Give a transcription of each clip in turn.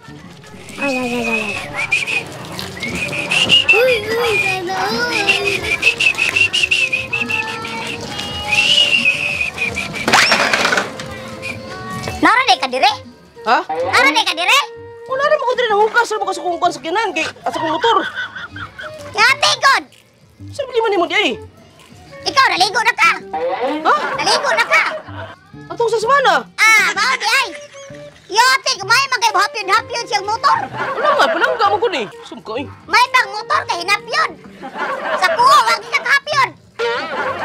Ay, ay, ay, ay. Uy, uy, sana, uy. Nara di ka dire? Ha? Nara di ka dire? Wala na mo ko dire nahugas ra mo ka sa kung kuan sa kinan kay asa kong motor. Yate god. Sa bili man nimo di ay. Ikaw naligo na ka. Ha? Naligo na ka. Atong sa semana. Ah, mao di ay. Yate, may man kay hapyon-hapyon siyang motor. Wala nga palangga mo ko ni. Sumka eh. May pang motor kay hinapyon. Sa kuha wag ka kahapyon.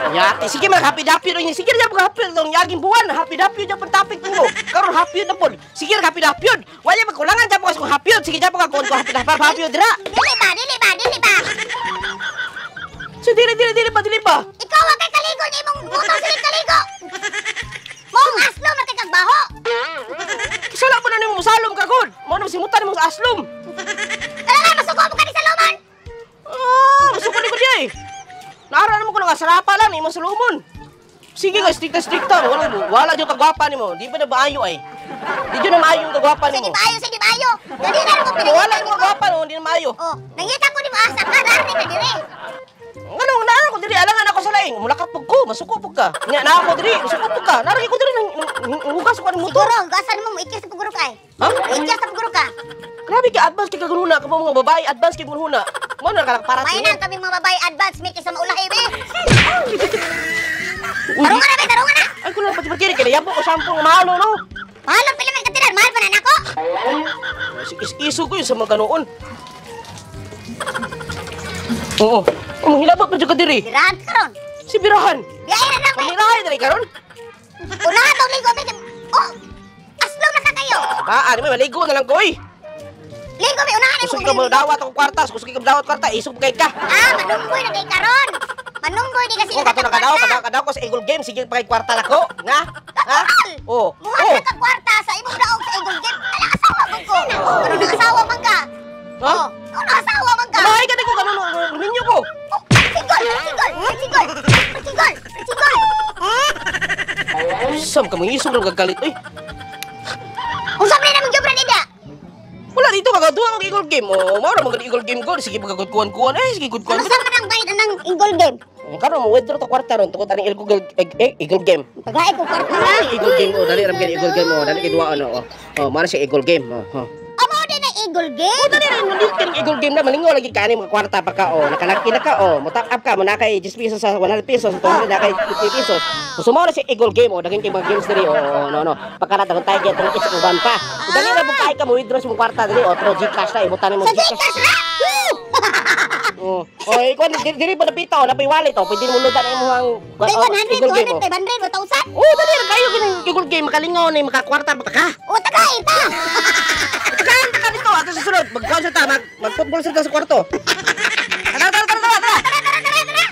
Yate, sige man happy dappy ro sige ra mo happy tong yaging buwan, happy dappy jud pang topic mo. Karon happy na pod. Sige ra happy dappy. Wala magkulangan jud ko sa happy. Sige jud ka kon ko happy dappy happy dira. Dili ba, dili ba, dili ba. So dili dili dili pa dili pa. Ikaw wa kay kaligo ni imong motor sige kaligo. Mong aslom na kay kag baho. Sala pa na nimo musalom ka gud. Mo na simutan nimo sa aslom. Kailangan masuko mo kani sa luman. Ah, masuko ni ko di ay. Naara mo ko nga sarapa lang imong salumon. Sige guys, strikta strikta. Wala wala jud kagwapa nimo. Di ba na maayo ay? Di jud na maayo yung kagwapa nimo. Sige maayo, sige maayo. Dali na mo pinag. Wala yung kagwapa no, di na maayo. Oh, nangita ko nimo asa ka dali ka dire. Ngano naara ko diri alangan ako sa laing. Mulakat pug ko, masuko pug ka. Nya na ako diri, masuko pug ka. Nara ko diri nang hugas ko ning motor. Siguro hugasan mo mo ikyas sa puguro ka ay. Ha? Ikyas sa puguro ka. Grabe ka advance kay kagununa ka mga babae, advance kay gununa. Mo na ka para May nang kami mga babae advance may kaysa maulahi be. Tarungan na be, tarungan na. Ay kuno pati pati kay yabo ko sampung mahalo no. Mahalo pila man katiran, mahal pa na nako. Iso ko yun sa mga ganoon. Oo. Oh, hilabot pa jud ka diri. Birahan ka karon. Si birahan. Biyahe na lang be. Pamirahay diri karon. Unahan tong ligo be. Oh. Aslom na ka kayo. Ah, ani may maligo na lang ko oy. Ligo be, unahan Gusto ka mo dawat akong kwarta, gusto ka dawat kwarta, isog kay ka. Ah, manunggoy na kay karon. Manunggoy di kasi Oh, kato na kadaw, kadaw, kadaw ko sa Eagle Game, sige pa kay kwarta nako. Nga? Ha? Oh. Muha Oh. ka kag kwarta sa imong daog sa Eagle Game. Ala asawa man ko. Ano na asawa man ka? Ha? Oh, ano asawa man ka? Kumahay ka ko kanon minyo ko. Oh, sigol, sigol, sigol, sigol, sigol. Sam ka mangisog ra gagalit oy. Unsa man namang jobra nida? Wala dito kagaduha og Eagle Game. Oh, mao ra man Eagle Game ko, sige pagkagudkuan-kuan eh, sige gudkuan. Ano sa man ang bayad anang Eagle Game? Karon mo withdraw ta kwarta ron tungod aning Eagle Eagle Game. Pagae ko kwarta ha. Eagle Game oh, dali ra man Eagle Game oh, dali kay duwa ano oh. Oh, mao na siya Eagle Game oh. Oh. Amo din ang Eagle Game. Oh, dali ra nandito kang Eagle Game na malingaw lagi ka ani mga kwarta pa ka oh. Nakalaki na ka oh, mo top up ka mo na kay 10 pesos sa 100 pesos, 200 na kay 50 pesos. So mao na siya Eagle Game oh, daghan kay mga games diri oh, oh no no. Pagkarat daghang tayo tong isang uban pa. Dali ra pud ka mo withdraw sa mong kwarta diri oh, through GCash na ibutan nimo Sa GCash ra. Oh, oh, ikaw diri pa napita oh, napay wallet oh, pwede mo lutan ang imong 100, Eagle Game oh. 200, 500, 1,000. Oh, dali ra kayo kining Eagle Game makalingaw ni makakwarta pa ka. O tagay ta. Takaan ta ka dito ato sa sunod, mag-kuan sa ta, mag-football sa ta sa kwarto. Tara tara tara tara. Tara tara tara tara.